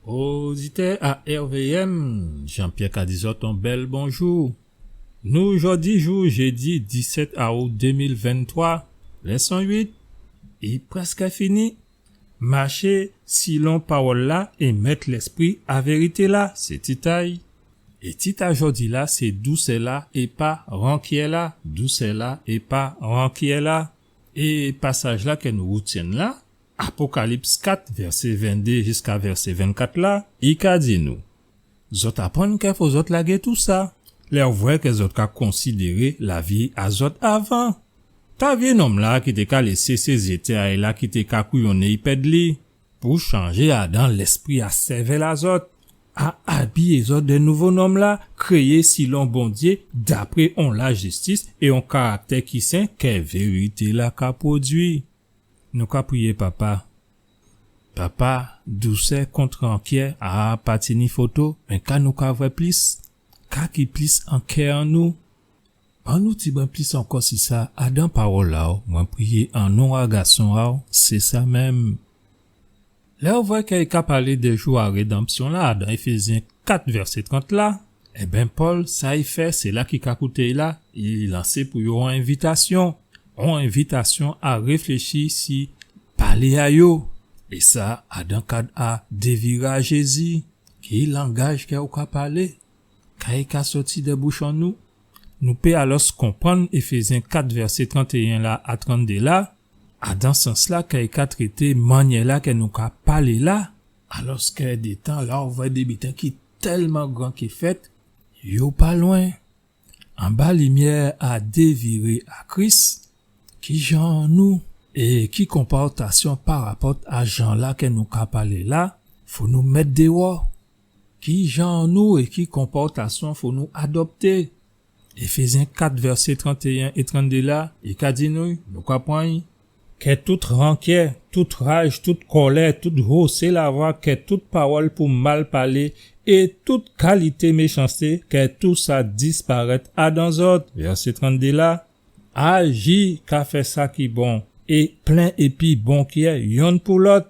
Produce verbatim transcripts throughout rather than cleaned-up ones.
Oditè A R V M, Jean-Pierre ka di zòt on bèl bonjou. Nou jòdi jou jédi disèt aou dé mil venntwa, lèson uit, i prèskè fini. Maché silon pawòl-la é mèt lèspri a vérité-la, sé tit a'y. É tit a jòdi-la sé dousè-la é pa rankyè-la, dousè-la é pa rankyè-la. É pasaj-la kè nou rètyenn la, Apokalips kat, vèsé venndé jiska vèsé vennkat la, i ka di nou: Zòt aprann kè fò zòt lagé tousa, lè ou vwè kè zòt ka konsidéré lavi a zòt avan. Ta vyé nonm-la ki té ka lésé sé zété a'y la ki té ka kouyonné'y pèd li, pou chanjé adan lèspri a sèvèl a zòt, a abiyé zòt dè nouvo nonm-la, kréyé silon Bondyé, dapré on lajistis é on karaktè ki sen, kè vérité-la ka pwodui. Nou ka priyé, Papa. Papa, dousè kont rankyè a pa tini foto, mé ka nou ka vwè plis, ka ki plis an kè an nou. Annou tibwen plis ankò si sa, adan pawòl a'w, mwen priyé an non a gason a'w, sé sa menm. Lè ou vwè kè i ka palé dè jou a rédanpsyon-la, adan Éfézyen kat vèsé trant la, ében, Pòl, sa i fè, sé la ki ka kouté'y la, i lansé pou yo on envitasyon, on envitasyon a réfléchi si palé a yo. É sa, adan kad a déviré a Jézi, ki langaj kè ou ka palé, ka i ka sòti dè bouch an nou. Nou pé alòs konprann Éfézyen kat vèsé trantéyen la a tranndé la, adan sans-la kè i ka trété mannyè-la kè nou ka palé la, alòskè dé tan la ou vwè dé biten ki tèlman gran ki fèt, yo pa lwen. Anba limyè a déviré a Kris, ki jan nou é ki konpòtasyon parapòt a jan-la kè nou ka palé la, fò nou mèt déwò? Ki jan nou é ki konpòtasyon fò nou adopté? Éfézyen kat, vèsé trantéyen é tranndé la, i ka di nou, nou ka pran'y, kè tout rankyè, tout raj, tout kòlè, tout hosé lavwa, kè tout pawòl pou mal palé, é tout kalité méchansté, kè tousa disparèt adan zòt. Vèsé tranndé la, aji ka fè sa ki bon, é plen épi bon kyè yonn pou lòt.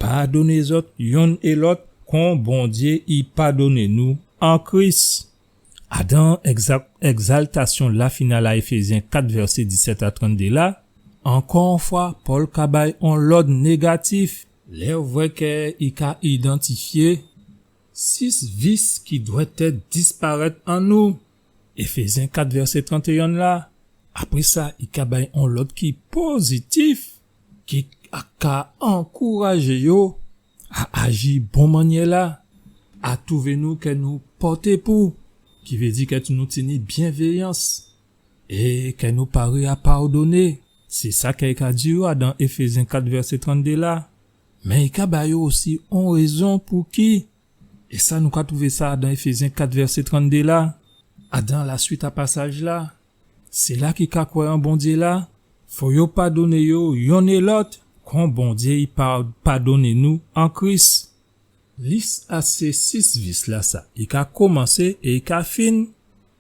Padonné zòt yonn é lòt, kon Bondyé i padonné nou an Kris. Adan ègza-, ègzaltasyon lafinal a Éfézyen kat, vèsé disèt a tranndé la, ankò on fwa, Pòl ka bay on lòd négatif. Lè ou vwè kè i ka idantifyé sis vis ki dwèt èt disparèt an nou, Éfézyen kat, vèsé trantéyen la. Apré sa, i ka bay on lòd ki pozitif, ki a ka ankourajé yo a aji bon mannyè la, a twouvé nou kè nou pòté pou, ki vé di kè nou tini byenvéyans, é kè nou paré a padonné. Sé sa kè i ka di yo adan Éfézyen kat vèsé tranndé la. Mé i ka ba yo osi on rézon pouki. É sa nou ka twouvé sa adan Éfézyen kat vèsé tranndé la. Adan laswit a pasaj la, sila ki ka kwè an Bondyé la, fò yo padonné yo yonn é lòt, kon Bondyé i pa-, padonné nou an Kris. Lis a sé sis vis la sa, i ka komansé é i ka fin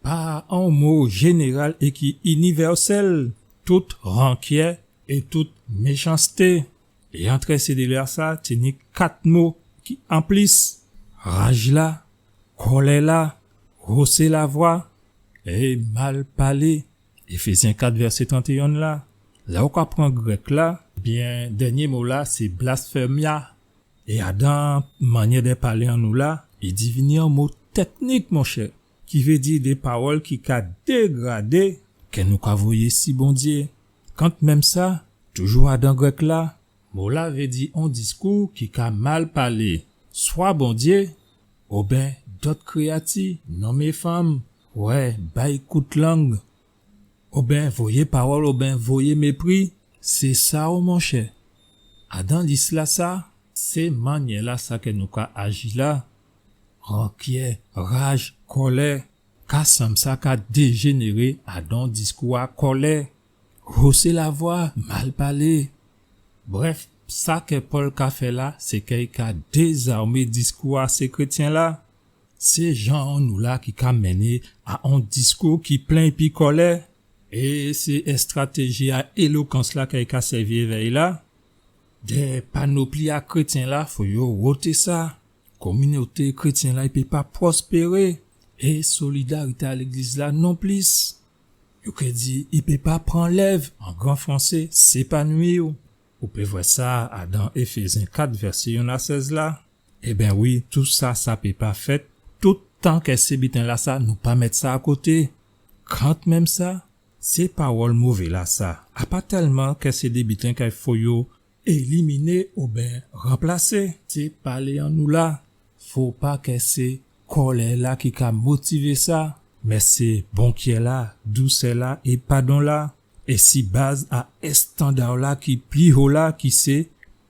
pa on mo jénéral é ki inivèsèl, tout rankyè é tout méchansté. É antrè sé dé la sa, tini kat mo ki anplis: raj la, kòlè la, hosé lavwa, é mal palé. Éfézyen kat vèsé trantéyen la. Lè ou ka pran grèk la, byen, dènyé mo la, sé blasfèmia. É adan mannyè dè palé an nou la, i divini on mo tèknik, monchè, ki vé di dé pawòl ki ka dégradé, kè nou ka voyé si Bondyé. Kantmenm sa, toujou adan grèk la, mo la vé di on diskou ki ka mal palé swa Bondyé, oben dòt kréyati, nonm é fanm, wè, bay kout lang, oben voyé pawòl, oben voyé mépri, sé sa, o monchè. Adan lis la sa, sé mannyè la sa kè nou ka aji la. Rankyè, raj, kòlè, ka sanm sa ka déjénéré adan diskou a kòlè, hosé lavwa, mal palé. Brèf, sa kè Pòl ka fè la, sé kè i ka dézawmé diskou a sé krétyen la. Sé jan an nou la ki ka mennen a on diskou ki plen épi kòlè. É sé èstratéji a élokans la kè i ka sèvi évè'y la. Dè panopli a krétyen la, fò yo woté sa. Kominoté krétyen-la i pé pa pwospéré, é solidarité a légliz-la non plis. Yo ké di i pé pa pran lèv, an gran fransé, s'épanouir. Ou pé vwè sa adan Éfézyen kat vèsé yonn a sèz la. Ében wi, tousa sa pé pa fèt, toutan kè sé biten-lasa nou pa mèt sa akoté. Kantmenm sa, sé pawòl mové-lasa, a pa tèlman kè sé dé biten kè fo yo éliminé oben ranplasé. Sé palé an nou la, fo pa kè sé kòlè-la ki ka motivé sa, mé sé bonkyè-la, dousè-la é padon-la. É si baz a èstanda-la ki pli ho la, ki sé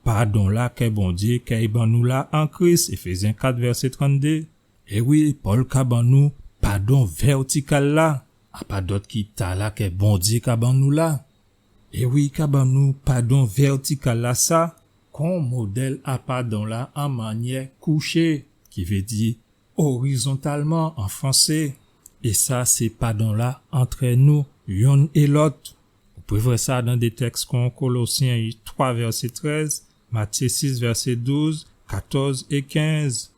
padon-la kè Bondyé kay ban nou la an Kris, Éfézyen kat vèsé tranndé. É wi, Pòl ka ban nou padon vètikal la, a pa dòt ki tala kè Bondyé ka ban nou la. É wi, ka ban nou padon vètikal la sa, kon modèl a padon la an mannyè kouché, ki vé di orizontalman an fransé. É sa sé padon la antrè nou, yonn é lòt. Ou pé vwè sa dan dé tèks kon Kolosyen twa vèsé trèz, Matyé sis vèsé douz, katòz é kenz.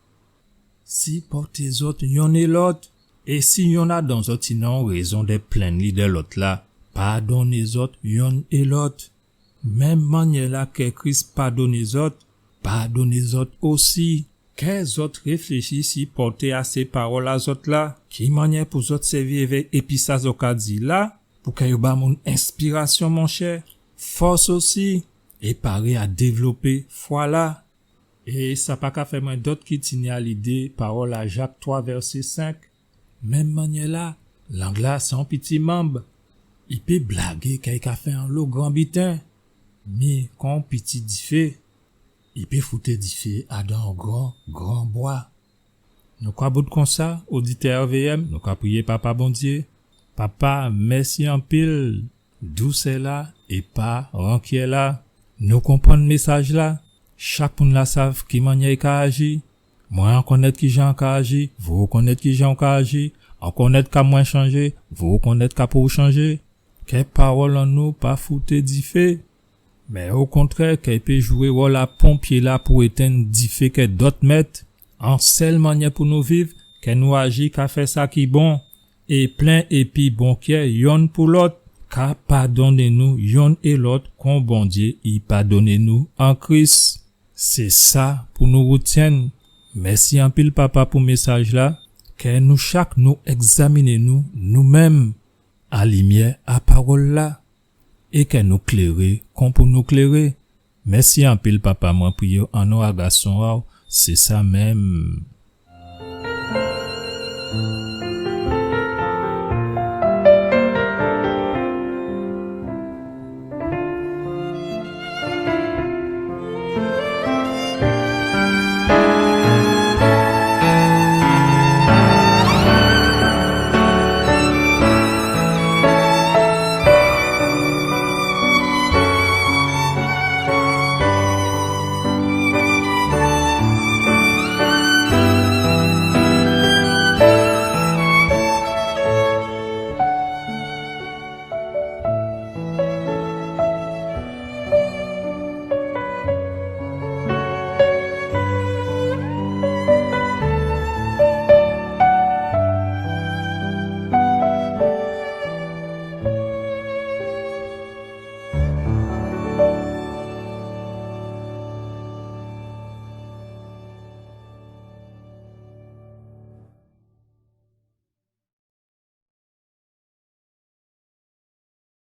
Sipòté zòt yonn é lòt, é si yonn adan zòt i ni on rézon dè plenn li dè lòt la, padonné zòt yonn é lòt. Menm mannyè la kè Kris padonné zòt, padonné zòt osi. Kè zòt réfléchi si pòté a sé pawòl a zòt la, ki mannyè pou zòt sèvi èvè épi sa zòt ka di la, pou kè yo ba moun enspirasyon, monchè, fòs osi, é paré a dévlopé fwa la. É sa pa ka fè mwen dòt ki tini a lidé pawòl a Jak twa vèsé senk. Menm mannyè la, lang la sé on piti manm. I pé blagé kè i ka fè onlo gran biten. Mi kon on piti difé, i pé fouté difé adan on gran, gran bwa. Nou ka bout konsa, oditè R V M, nou ka priyé Papa Bondyé. Papa, mèsi anpil. Dousè la é pa rankyè la. Nou konprann mésaj la. Chak moun la sav ki mannyè i ka aji. Mwen an konnèt kijan an ka aji, vou ou konnèt kijan ou ka aji, an konnèt ka mwen chanjé, vou ou konnèt ka pou ou chanjé. Kè pawòl an nou pa fouté difé. Mé okontrè, kè i pé jwé wòl a ponpyé la pou étenn difé kè dòt mèt. On sèl mannyè pou nou viv, kè nou aji ka fè sa ki bon, é plen épi bonkyè yonn pou lòt, ka padonné nou yonn é lòt kon Bondyé i padonné nou an Kris. Sé sa pou nou woutyenn. Mèsi anpil, Papa, pou mésaj la. Kè nou chak nou ègzaminé nou, nou menm, a limyè a pawòl la. É kè nou kléré kon pou nou kléré. Mèsi anpil, Papa, mwen priyé an non a Gason a'w, sé sa menm.